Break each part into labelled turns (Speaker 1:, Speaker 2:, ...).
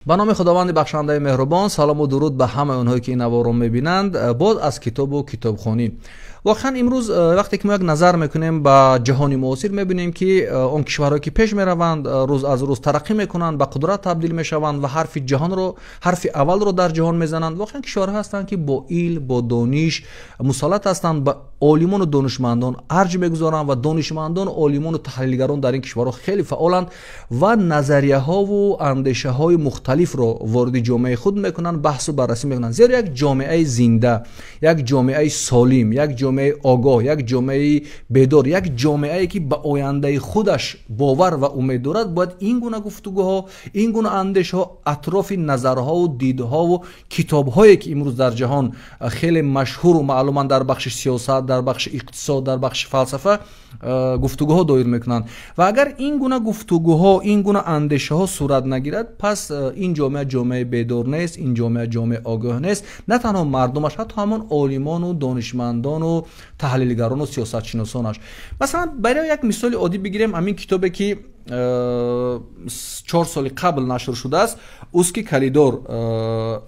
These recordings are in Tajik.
Speaker 1: Ба номи Худованди бахшандаи меҳрубон, салому дуруд ба ҳамаи онҳое, ки ин наворро мебинанд. Боз аз китобу китобхонӣ. Воқеан, имрӯз, вақте ки мо як назар мекунем ба ҷаҳони муосир, мебинем, ки он кишварҳое, ки пеш мераванд, рӯз аз рӯз тараққӣ мекунанд, ба қудрат табдил мешаванд ва ҳарфи ҷаҳонро, ҳарфи аввалро дар ҷаҳон мезананд, воқеан кишварҳо ҳастанд, ки бо илм, бо дониш мусаллат ҳастанд, ба олимону донишмандон арҷ мегузоранд ва донишмандон, олимону таҳлилгарон дар ин кишварҳо хеле фаъоланд ва назарияҳову андешаҳои мухталифро вориди ҷомеаи худ мекунанд, баҳсу баррасӣ мекунанд. Зеро як ҷомеаи зинда, як ҷомеаи солим, як ҷомеаи огоҳ, як ҷомеаи бедор, як ҷомеае, ки ба ояндаи худаш бовар ва умед дорад, бояд ин гуна гуфтугӯҳо, ин гуна андешаҳо атрофи назарҳову дидҳову китобҳое, ки имрӯз дар ҷаҳон хеле машҳуру маълуманд, дар бахши сиёсат, дар бахши иқтисод, дар бахши фалсафа гуфтугӯҳо доир мекунанд. Ва агар ин гуна гуфтугӯҳо, ин гуна андешаҳо сурат нагирад, пас ин ҷомеа ҷомеаи бедор нест, ин ҷомеа ҷомеаи огоҳ нест. На танҳо мардумаш, ҳатто ҳамон олимону донишмандону таҳлилгарону сиёсатшиносонаш. Масалан, барои як мисоли оддӣ бигирем ҳамин китобе, ки 4 соли қабл нашр шудааст, «Узкий коридор».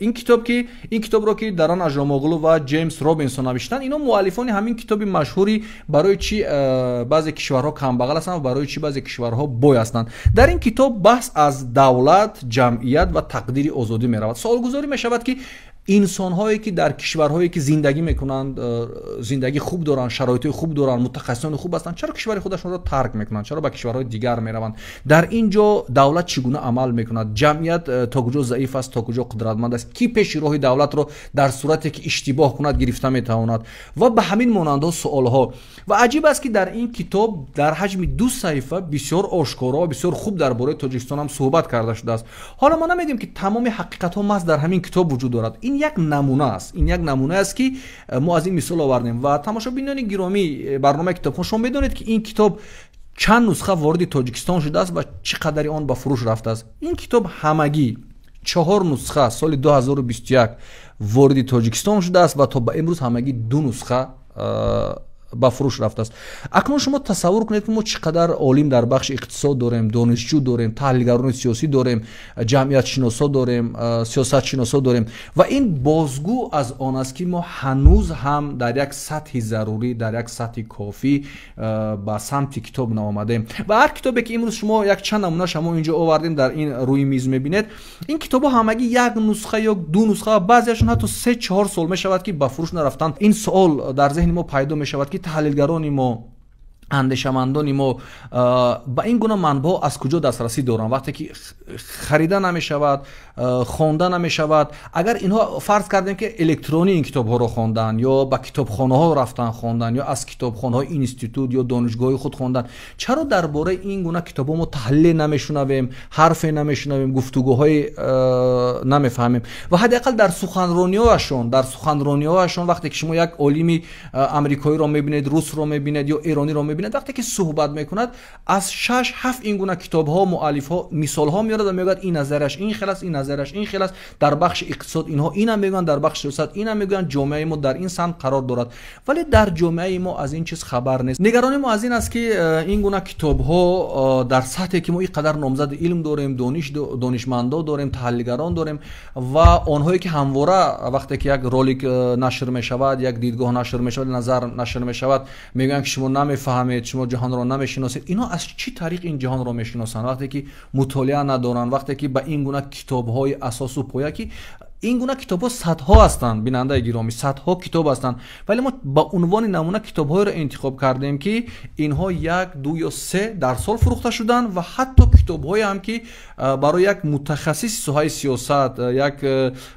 Speaker 1: Ин китоб ки ин китобро ки Даран Ажамоғлу ва Ҷеймс Робинсон навиштанд, ино муаллифони ҳамин китоби машҳури «Барои чӣ баъзе кишварҳо камбағал ҳастанд ва барои чӣ баъзе кишварҳо бой ҳастанд». Дар ин китоб баҳс аз давлат, ҷамъият ва тақдири озодӣ меравад. Суолгузорӣ мешавад, ки инсонҳое, ки дар кишварҳое, ки зиндагӣ мекунанд, зиндагӣ хуб доранд, шароитҳои хуб доранд, мутахассисони хуб ҳастанд, чаро кишвари худашонро тарк мекунанд, чаро ба кишварҳои дигар мераванд? Дар ин ҷо давлат чӣ гуна амал мекунад? Ҷамъият то куҷо заиф аст, то куҷо қудратманд аст? Кӣ пеши роҳи давлатро дар сурате ки иштибоҳ кунад, гирифта метавонад? Ва ба ҳамин монандҳо суолҳо. Ва аҷиб аст, ки дар ин китоб дар ҳаҷми ду саҳифа бисёр ошкоро ва бисёр хуб дар бораи Тоҷикистон ҳам суҳбат карда шудааст. Ҳоло мо намегӯем, ки тамоми ҳақиқатҳо маҳз дар ҳамин китоб вуҷуд дорад. Ин як намуна аст, ин як намуна аст, ки мо аз ин мисол овардем. Ва тамошобинони гиромӣ барномаи «Китобхон», шумо медонед, ки ин китоб чанд нусха вориди Тоҷикистон шудааст ва чӣ қадари он ба фурӯш рафтааст? Ин китоб ҳамагӣ чаҳор нусха соли 2021 вориди Тоҷикистон шудааст ва то ба имрӯз ҳамагӣ ду нусха ба фурӯш рафтааст. Акнун шумо тасаввур кунед, ки мо чӣ қадар олим дар бахши иқтисод дорем, донишҷӯ дорем, таҳлилгарони сиёсӣ дорем, ҷамъиятшиносо дорем, сиёсатшиносо дорем. Ва ин бозгӯ аз он аст, ки мо ҳанӯз ҳам дар як сатҳи зарурӣ, дар як сатҳи кофӣ ба самти китоб наомадем. Ва ҳар китобе, ки имрӯз шумо як чанд намунаша мо инҷо овардем, дар ин рӯи миз мебинед, ин китобҳо ҳамагӣ як нусха ё ду нусха ва баъзеашон ҳатто 3-4 сол мешавад, ки ба фурӯш нарафтанд. Ин суол дар зеҳни мо пайдо мешавад, ки таҳлилгарони мо, андешамандони мо ба ин гуна манбаъҳо аз куҷо дастрасӣ доранд, вақте ки харида намешавад, хонда намешавад? Агар инҳо, фарз кардем, ки электронӣ ин китобҳоро хондан ё ба китобхонаҳо рафтан хондан ё аз китобхонаҳои институт ё донишгоҳи худ хондан, чаро дар бораи ин гуна китобҳо мо таҳлиле намешунавем, ҳарфе намешунавем, гуфтугӯҳое намефаҳмем? Ва ҳадди ақал дар суханрониҳояшон, вақте ки шумо як олими амрикоиро мебинед, русро мебинед ё эрониро мебинед, вақте ки суҳбат мекунад, аз шаш ҳафт ин гуна китобҳо, муаллифҳо мисолҳо меорад ва мегӯяд, ин назараш ин хел аст, ин назараш ин хел аст, дар бахши иқтисод инҳо ина мегӯянд, дар бахши сиёсат ина мегӯянд, ҷомеаи мо дар ин самт қарор дорад. Вале дар ҷомеаи мо аз ин чиз хабар нест. Нигаронии мо аз ин аст, ки ин гуна китобҳо дар сатҳе, ки мо ин қадар номзади илм дорем, донишмандо дорем, таҳлилгарон дорем ва онҳое, ки ҳамвора вақте ки як ролик нашр мешавад, як дидгоҳ нашр мешавад, назар нашр мешавад, мегӯянд, ки шумо намефаҳмед, шумо ҷаҳонро намешиносед, инҳо аз чӣ тариқ ин ҷаҳонро мешиносанд, вақте ки мутолиа надоранд, вақте ки ба ин гуна китобҳои асосу поя, ки ин гуна китобҳо садҳо ҳастанд, бинандаи гиромӣ, садҳо китоб ҳастанд, вале мо ба унвони намуна китобҳоеро интихоб кардем, ки инҳо як, ду ё се дар сол фурӯхта шуданд ва ҳатто китобҳое ҳам, ки барои як мутахассиси соҳаи сиёсат, як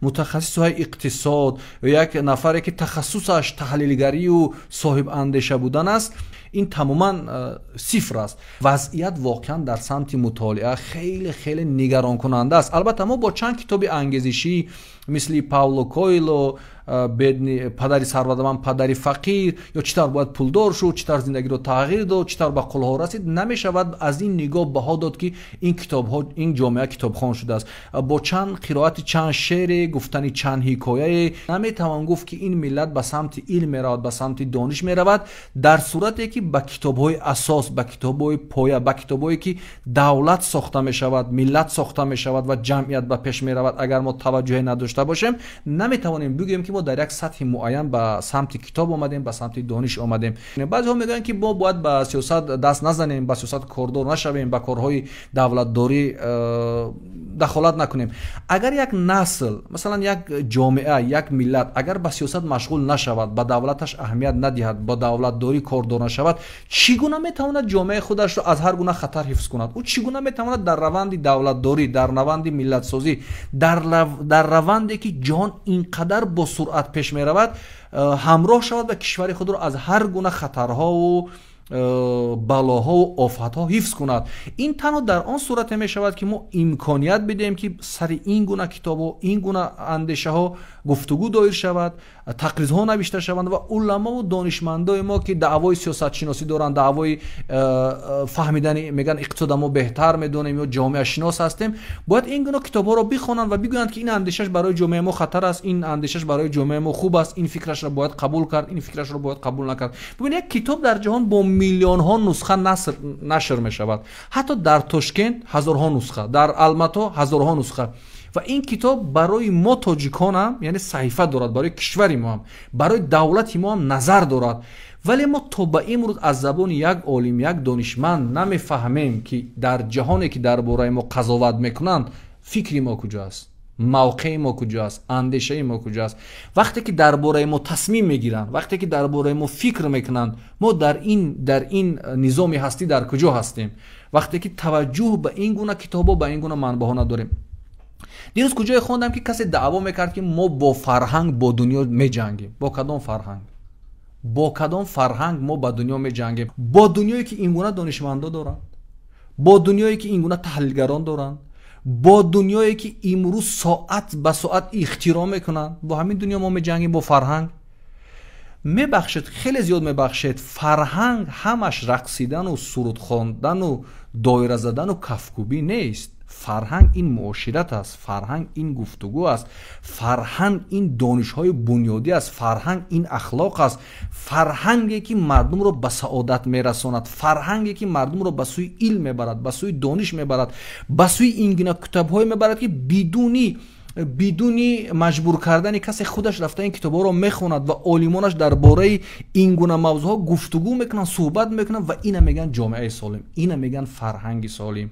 Speaker 1: мутахассиси соҳаи иқтисод ё як нафаре, ки тахассусаш таҳлилгарию соҳибандеша будан аст, ин тамоман сифр аст. Вазъият воқеан дар самти мутолиа хеле хеле нигаронкунанда аст. Албатта, мо бо чанд китоби ангезишӣ, мисли Пауло Коэло. Бедный, падари сарватманд, падари фақир, ё чӣ тавр бояд пулдор шуд, чӣ тавр зиндагиро тағйир дод, чӣ тавр ба қулҳо расид. Намешавад аз ин нигоҳ баҳо дод, ки ин китобҳо, ин ҷомеа китобхон шудааст. Бо чанд қироати чанд шеъре, гуфтани чанд ҳикояе наметавон гуфт, ки ин миллат ба самти илм меравад, ба самти дониш меравад, дар сурате ки ба китобҳои асос, ба китобҳои поя, ба китобҳое ки давлат сохта мешавад, миллат сохта мешавад ва ҷамъият ба пеш меравад, агар мо таваҷҷӯҳе надошта бошем, наметавонем бигӯем, ки мо дар як сатҳи муайян ба самти китоб омадем, ба самти дониш омадем. Баъзеҳо мегӯянд, ки мо бояд ба сиёсат даст назанем, ба сиёсат кордор нашавем, ба корҳои давлатдорӣ дахолат накунем. Агар як насл, масалан, як ҷомеа, як миллат агар ба сиёсат машғул нашавад, ба давлаташ аҳамият надиҳад, ба давлатдорӣ кордор нашавад, чӣ гуна метавонад ҷомеаи худашро аз ҳар гуна хатар ҳифз кунад? Ӯ чӣ гуна метавонад дар раванди давлатдорӣ, дар раванди миллатсозӣ, дар раванде ки ҷаҳон ин қадар бо суръат пеш меравад, ҳамроҳ шавад ва кишвари худро аз ҳар гуна хатарҳову балоҳову офатҳо ҳифз кунад? Ин танҳо дар он сурате мешавад, ки мо имконият бидиҳем, ки сари ин гуна китобҳо, ин гуна андешаҳо гуфтугӯ доир шавад, тақризҳо навишта шаванд ва уламову донишмандои мо, ки даъвои сиёсатшиносӣ доранд, даъвои фаҳмидани, мегӯянд, иқтисода мо беҳтар медонем ё ҷомеашинос ҳастем, бояд ин гуна китобҳоро бихонанд ва бигӯянд, ки ин андешаш барои ҷомеаи мо хатар аст, ин андешаш барои ҷомеаи мо хуб аст, ин фикрашро бояд қабул кард, ин фикрашро бояд қабул накард. Бибинед, як китоб дар ҷаҳон бо миллионҳо нусха нашр мешавад, ҳатто дар Тошкент ҳазорҳо нусха, дар Алмато ҳазорҳо нусха. Ва ин китоб барои мо тоҷиконам, яъне саҳифа дорад, барои кишвари мо ҳам, барои давлати мо ҳам назар дорад. Вале мо то ба имрӯз аз забони як олим, як донишманд намефаҳмем, ки дар ҷаҳоне ки дар бораи мо қазоват мекунанд, фикри мо куҷоаст, мавқеи мо куҷоаст, андешаи мо куҷоаст. Вақте ки дар бораи мо тасмим мегиранд, вақте ки дар бораи мо фикр мекунанд, мо дар ин низоми ҳастӣ дар куҷо ҳастем, вақте ки таваҷҷӯҳ ба ин гуна китобҳо, ба ин гуна манбаъҳо надорем? Дирӯз куҷое хондам, ки касе даъво мекард, ки мо бо фарҳанг бо дунё меҷангем. Бо кадом фарҳанг? Бо кадом фарҳанг мо ба дунё меҷангем? Бо дунёе ки ин гуна донишмандо доранд, бо дунёе ки ин гуна таҳлилгарон доранд, бо дунёе ки имрӯз соат ба соат ихтироъ мекунанд, бо ҳамин дунё мо меҷангем бо фарҳанг? Мебахшед, хеле зиёд мебахшед, фарҳанг ҳамаш рақсидану суруд хондану доира задану кафкӯбӣ нест. Фарҳанг ин муошират аст, фарҳанг ин гуфтугӯ аст, фарҳанг ин донишҳои бунёдӣ аст, фарҳанг ин ахлоқ аст, фарҳанге ки мардумро ба саодат мерасонад, фарҳанге ки мардумро ба сӯи илм мебарад, ба сӯи дониш мебарад, ба сӯи ин гуна китобҳое мебарад, ки бидуни маҷбур кардани касе худаш рафта ин китобҳоро мехонад ва олимонаш дар бораи ин гуна мавзӯъҳо гуфтугӯ мекунанд, суҳбат мекунанд. Ва ина мегӯянд ҷомеаи солим, ина мегӯянд фарҳанги солим.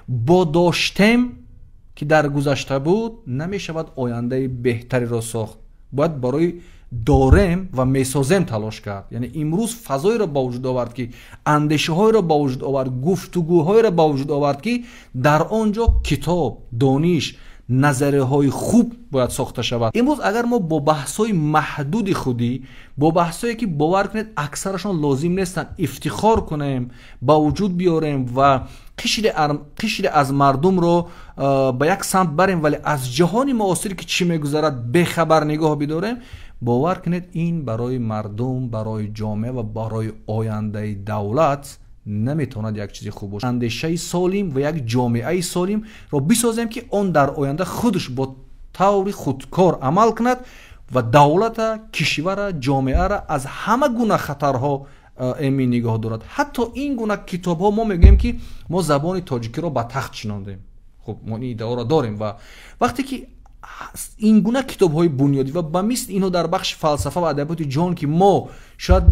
Speaker 1: Бо доштем, ки дар гузашта буд, намешавад ояндаи беҳтареро сохт. Бояд барои дорем ва месозем талош кард. Яъне имрӯз фазоеро ба вуҷуд овард, ки андешаҳоеро ба вуҷуд овард, гуфтугӯҳоеро ба вуҷуд овард, ки дар он ҷо китоб, дониш, назарияҳои хуб бояд сохта шавад. Имрӯз агар мо бо баҳсҳои маҳдуди худӣ, бо баҳсҳое ки, бовар кунед, аксарашон лозим нестанд, ифтихор кунем, ба вуҷуд биёрем ва қишре аз мардумро ба як самт барем, вале аз ҷаҳони муосир ки чӣ мегузарад бехабар нигоҳ бидорем, бовар кунед, ин барои мардум, барои ҷомеа ва барои ояндаи давлат наметавонад як чизи хуб бошад. Андешаи солим ва як ҷомеаи солимро бисозем, ки он дар оянда худаш бо таври худкор амал кунад ва давлата, кишвара, ҷомеара аз ҳама гуна хатарҳо эмин нигоҳ дорад. Ҳатто ин гуна китобҳо, мо мегӯем, ки мо забони тоҷикиро ба тахт шинондем. Хуб, мо ин иддаоро дорем. Ва вақте ки ин гуна китобҳои бунёдӣ ва ба мисли инҳо дар бахши фалсафа ва адабиёти ҷаҳон, ки мо шояд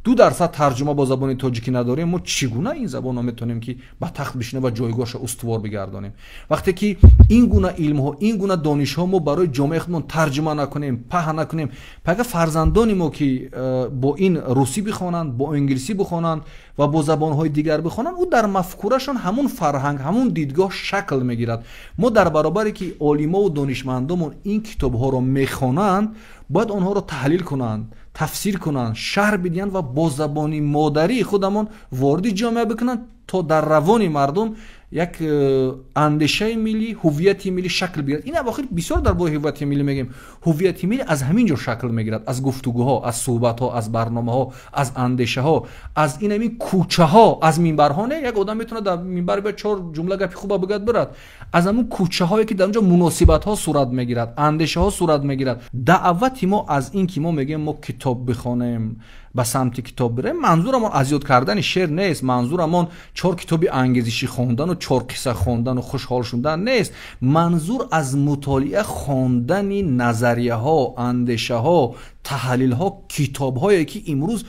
Speaker 1: 2% тарҷума бо забони тоҷикӣ надорем, мо чӣ гуна ин забонро метавонем ки ба тахт бишинем ва ҷойгоҳашро устувор бигардонем, вақте ки ин гуна илмҳо, ин гуна донишҳо мо барои ҷомеаи худмон тарҷума накунем, паҳн накунем? Пага фарзандони мо ки бо ин русӣ бихонанд, бо англисӣ бихонанд ва бо забонҳои дигар бихонанд, ӯ дар мафкурашон ҳамун фарҳанг, ҳамун дидгоҳ шакл мегирад. Мо дар баробаре ки олимову донишмандомон ин китобҳоро мехонанд, бояд онҳоро таҳлил кунанд, тафсир кунанд, шарҳ бидиҳанд ва бо забони модарии худамон вориди ҷомеа бикунанд, то дар равони мардум Як андешаи миллӣ, ҳуввияти миллӣ шакл бигирад. Ин охир бисёр дар бораи ҳуввияти миллӣ мегӯем. Ҳуввияти миллӣ аз ҳамин ҷо шакл мегирад, аз гуфтугӯҳо, аз суҳбатҳо, аз барномаҳо, аз андешаҳо, аз ин ҳамин кӯчаҳо, аз минбарҳо. Не, як одам метавонад дар минбар биёяд, чор ҷумла гапи хуба бигӯяд, бирад. Аз ҳамун кӯчаҳое ки дар он ҷо муносибатҳо сурат мегирад, андешаҳо сурат мегирад. Даъвати мо аз ин ки мо мегӯем мо китоб бихонем, ба самти китоб бирем, манзурамон аз ёд кардани шеър нест, манзурамон чор китоби ангезишӣ хондану чор қисса хондану хушҳол шудан нест. Манзур аз мутолиа хондани назарияҳо, андешаҳо, таҳлилҳо, китобҳое ки имрӯз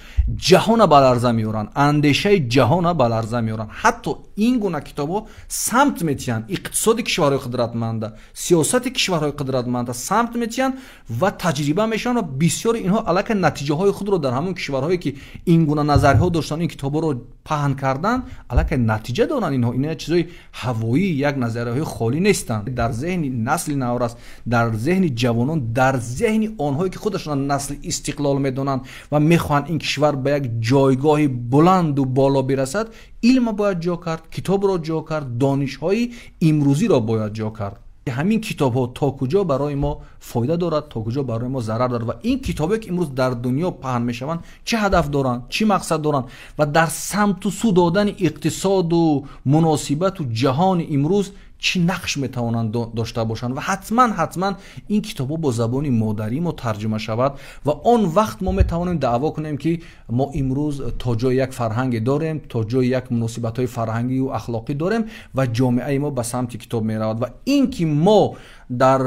Speaker 1: ҷаҳона ба ларза меоранд, андешаи ҷаҳона ба ларза меоранд. Ҳатто ин гуна китобҳо самт метиҳанд иқтисоди кишварҳои қудратманда, сиёсати кишварҳои қудратманда самт метиҳанд ва таҷриба мешаванд ва бисёри инҳо аллакай натиҷаҳои худро дар ҳамон кишварҳое ки ин гуна назарияҳо доштанд, ин китобҳоро паҳн карданд, аллакай натиҷа доранд. Инҳо ин чизҳои ҳавоӣ, як назарияҳои холӣ нестанд. Дар зеҳни насли наврас, дар зеҳни ҷавонон, дар зеҳни онҳое ки худашон насли истиқлол медонанд ва мехоҳанд ин кишвар ба як ҷойгоҳи буланду боло бирасад, илм бояд ҷо кард, китобро ҷо кард, донишҳои имрӯзиро бояд ҷо кард. Ҳамин китобҳо то куҷо барои мо фоида дорад, то куҷо барои мо зарар дорад ва ин китобе ки имрӯз дар дунё паҳн мешаванд чӣ ҳадаф доранд, чӣ мақсад доранд ва дар самту сӯ додани иқтисоду муносибату ҷаҳони имрӯз чӣ нақш метавонанд дошта бошанд. Ва ҳатман ин китобҳо бо забони модарӣ мо тарҷума шавад ва он вақт мо метавонем даъво кунем ки мо имрӯз то ҷои як фарҳанге дорем, то ҷои як муносибатҳои фарҳангию ахлоқӣ дорем ва ҷомеаи мо ба самти китоб меравад. Ва ин ки мо дар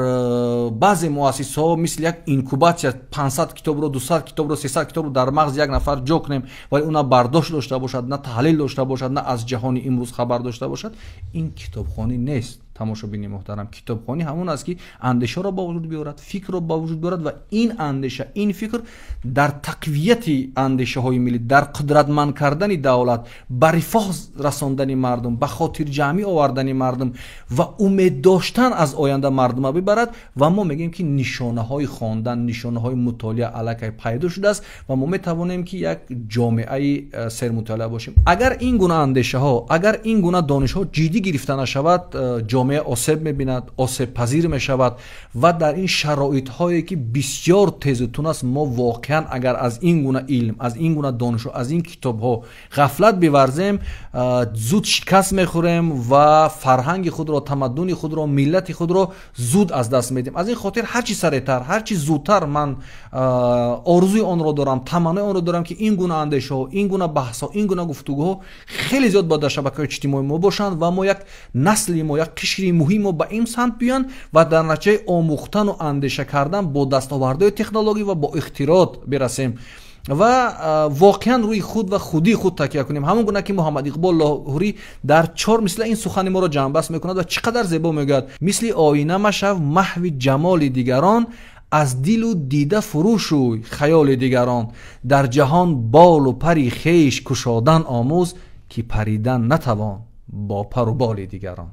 Speaker 1: баъзе муассисаҳо мисли як инкубатсия 500 китобро, 200 китобро, 300 китобро дар мағзи як нафар ҷо кунем, вале ӯ на бардошт дошта бошад, на таҳлил дошта бошад, на аз ҷаҳони имрӯз хабар дошта бошад, ин китобхонӣ нест. Тамошобини муҳтарам, китобхонӣ ҳамон аст ки андешаро ба вуҷуд биёрад, фикрро ба вуҷуд биёрад ва ин андеша, ин фикр дар тақвияти андешаҳои миллӣ, дар қудратманд кардани давлат, ба рифоҳ расондани мардум, ба хотирҷамъӣ овардани мардум ва умед доштан аз оянда мардума бибарад. Ва мо мегӯем ки нишонаҳои хондан, нишонаҳои мутолиа аллакай пайдо шудааст ва мо метавонем ки як ҷомеаи сермутолиа бошем. Агар ин гуна андешаҳо, агар ин гуна донишҳо ҷиддӣ гирифта нашавад, ҷомеа осеб мебинад, осебпазир мешавад ва дар ин шароитҳое ки бисёр тезу тун аст, мо воқеан агар аз ин гуна илм, аз ин гуна донишҳо, аз ин китобҳо ғафлат биварзем, зуд шикаст мехӯрем ва фарҳанги худро, тамаддуни худро, миллати худро зуд аз даст медиҳем. Аз ин хотир ҳарчи сареътар, ҳарчи зудтар ман орзуи онро дорам, таманнои онро дорам ки ин гуна андешаҳо, ин гуна баҳсҳо, ин гуна гуфтугӯҳо хеле зиёд бояд дар шабакаҳои иҷтимоии мо бошанд ва мо як насли мо, як қишри муҳим ба ин самт биёянд ва дар натиҷаи омӯхтану андеша кардан бо дастовардҳои технологӣ ва бо ихтироот бирасем ва воқеан рӯи худ ва худии худ такя кунем. Ҳамон гуна ки Муҳаммад Иқбол Лоҳурӣ дар чор мисла ин сухани моро ҷамъбаст мекунад ва чӣ қадар зебо мегӯяд: мисли оина машав маҳви ҷамоли дигарон, аз дилу дида фурӯ шӯй хаёли дигарон, дар ҷаҳон болу пари хеш кушодан омӯз, ки паридан натавон бо пару боли дигарон.